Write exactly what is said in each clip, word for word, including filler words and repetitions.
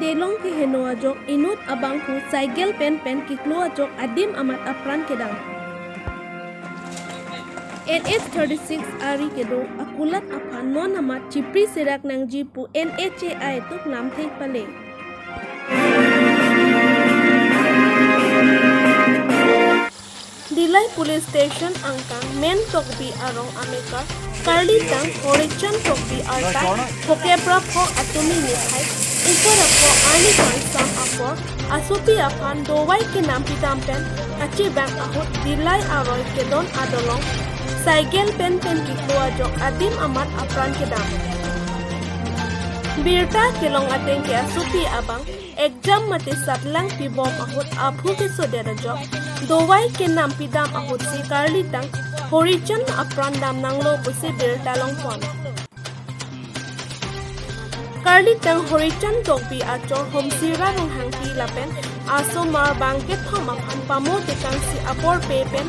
Delong keheno ajok inut abangphu cycle pen pen kiklo ajok adim amat apran kedam. N H thirty-six ari kedo akulat aphan non amat chipri serak nangji pu N H A I atum lamthe pale. Dillai Police Station angkang Main Tokbi arong amekar karlitang Horichand Tokbi arta phoke pra pho atum niphai ingkoi ra pho arni kangsam apor asopi aphan dovai kenam pidam pen kachevang ahut Dillai aroi kedon adolong cycle pen pen kiklo ajok adim amat apran kedam. Birta kelong ateng ke asopi abang exam mate satlang pibom ahut aphu kesodet ajok dovai kenam pidam ahutsi karlitang Horichand apran dam nanglo pusi birta longpon. Karlitang Horichand Tokbi achor Homsira Ronghangpi lapen asomar bang kethom aphan pamo tekangsi apor pe pen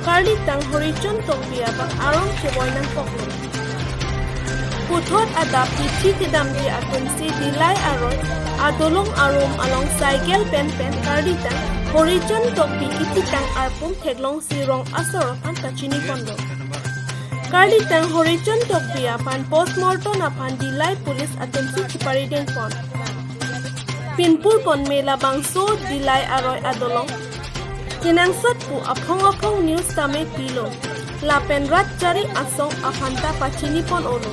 karlitang Horichand Tokbi abang arong chevoi nangkoklo. Puthot adap kithi kedamji atumsi Dillai aroi adolong arum along cycle pen pen karlitang Horichand Tokbi kithitang arpum theklongsi rong asor aphan kachini ponlo. Karlitang Horichand Tokbi aphan postmortem aphan Dillai Police atumsi chipari dengpon. Pinpur ponme labangso Dillai aroi adolong kenangsot pu aphong aphong news tame pilo. Lapen rat chari asong aphanta pachini pon olo.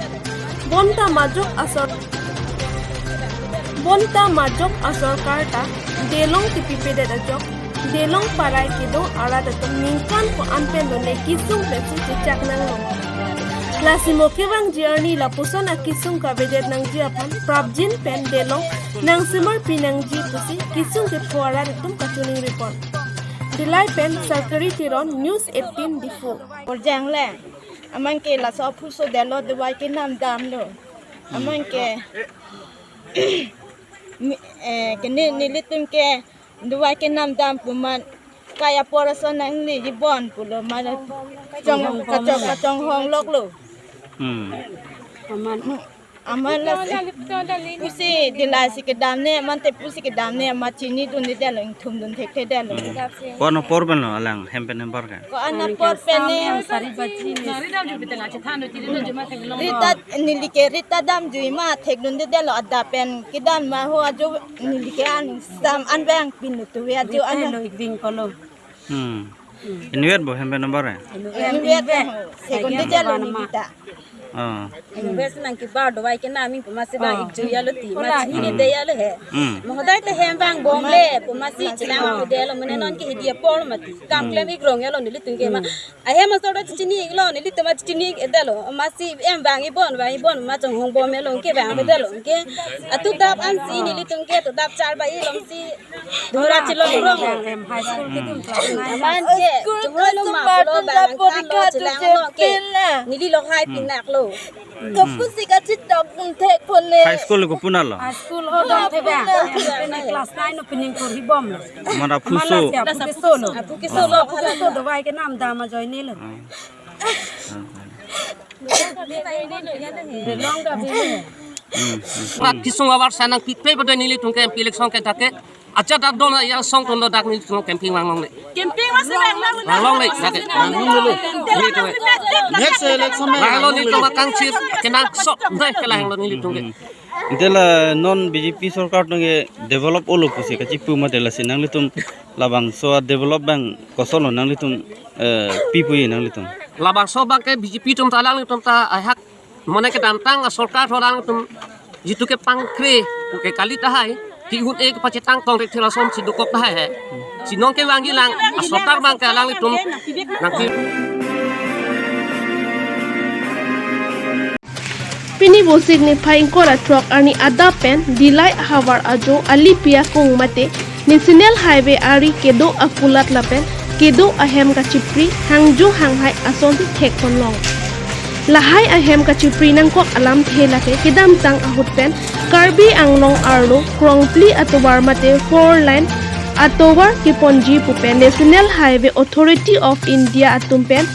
Bonta majok asor bonta majok asorkar ta Delong tipi pedet ajok Delong parai kedo arat atum ningkan ko-an pen done kisung pensi chechak nanglo. Lasi mo kevangji arni lapuson akisung kavedet nangji aphan prapjin pen Delong nangsemarpi nangji pusi kisung kepho arat atum kachiningri pon. Dillai pen Sarkari Teron, News eighteen Diphu. Korjang le, aman ke laso aphu so delo dovai kenam damlo. Aman ke, mi-, eh, ke ni, nelitum ke dovai kenam dam pu amat kai apor ason nangli jibon pulo amat chong kachong kachonghong loklo. Hmm. Aman. Aman lasi pusi Dillai si kedam ne, aman te pusi kedam ne, amat chinidun di delo, ingthumdun thekthedetlo. Hmm. Ko-an apor pen lo alang hem pen hem apor ke? Ko-an apor pen ne. Sari baji ne. Rita, neli ke rita damjui ma thekdun di delo, adap pen kedam ma ho ajo neli ke an sam an bang pin tu ya jo an. Rita lo ik ding kolo. Hmm. Hmm. Inutvet bo hem pen apor ke? Inutvet. Inutvet. Second de jalo ni kita. Oh. Inutvet nangkebar dovai kenam pu amatsi bang, oh, ik juya lo ti. Kola. Amat chinine, hmm, deya lo he. Hmm. Mo hodai te hem vangbom le pu amatsi chelang, oh, pedetlo, mane, hmm, non ke hidi apor mati. Kam, hmm, klem ik rong ya lo nelitum ke ma. Hmm. Ahem asor ta chini ik lo, nelitum ma chini ik edetlo. Amatsi hem vang ibon, vang ibon, ma chonghong bom ya lo ke vang, hmm, pedetlo ke. Atu dap ansi, oh, nelitum ke atu dap char ba i longsi. Dora chilong rong. Em, high school kedun class nine. Aman ke, school chunghoi lo ma pulo ba, nang porikha than lo, chelang lo ke. Neli lo hai, hmm, pinak lo. Kopusi kachitokdun thekpo ne. High school kopi an lo? High school ho dong theba. Kopi an lo? Em, pini class nine lo, pini ingkur hibom lo. Aman aphu so. Aman lasi aphu keso lo. Aphu keso lo. Aphu keso dovai kenam dam ajoine lo. Hmm. Belong ka bini. Hmm, hmm. Rat kisung avar sanang pipe pada nelitum ke M P election ke dak ke. Acha dak don ya song ton dak nelitum campaign vang longle. Campaign masih vang longle. Vang longle, dak ke. Vang longle. Next election me vang lo nelitum akangchir kenangsot dei kelang lo nelitum ke. Ante la non B J P sorkar atum ke develop olo pusi kachipu mate lasi nanglitum labangso develop abang koson lo nanglitum, eh, pipo ye nanglitum? Labangso abang ke B J P atum ta alanglitum ta ahak mane kedamtang asorkar alanglitum jitu ke pangkre ke kali tahai, ki un-e kepachetang tong rek thela som si dokok tahai he. Si non kevangji lang asorkar abang ke alanglitum nangke. Pini Vosik niphai ingkoi ra throk arni adap pen Dillai ahavar ajo Alipi akung mate National Highway ari kedo akulat lapen kedo ahem kachipri hangjo hanghai asonsi thekpon long. Lahai ahem kachipri nangkok alamthe lake kedamtang ahut pen Karbi Anglong arlo krongphli atovar mate four lane atovar keponji pu pen National Highway Authority of India atum pen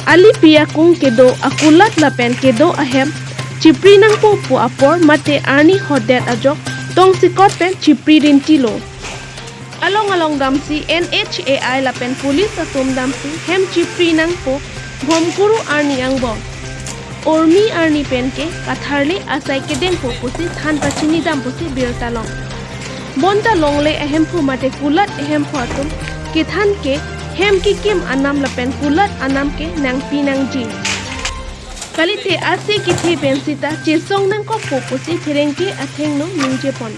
Alipi akung kedo akulat lapen kedo ahem chipri nangpo pu apor mate arni hodet ajok tongsekot pen chipri rinti lo. Along along damsi N H A I lapen police atum damsi hem chipri nangpo Bhomkuru arni angbong. Urmi arni pen ke katharle asai kedengpo pusi than pachini dam pusi birta long. Bonta longle ahemphu mate kulat ahemphu atum kethan ke hem kekim anam lapen kulat anam ke nangpi nangji. Kalite ase kethe pen sita chesong nangkokpo pusi pherangke athengno ningjepon.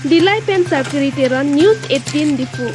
Dillai pen Sarkiri Teron, News eighteen Diphu.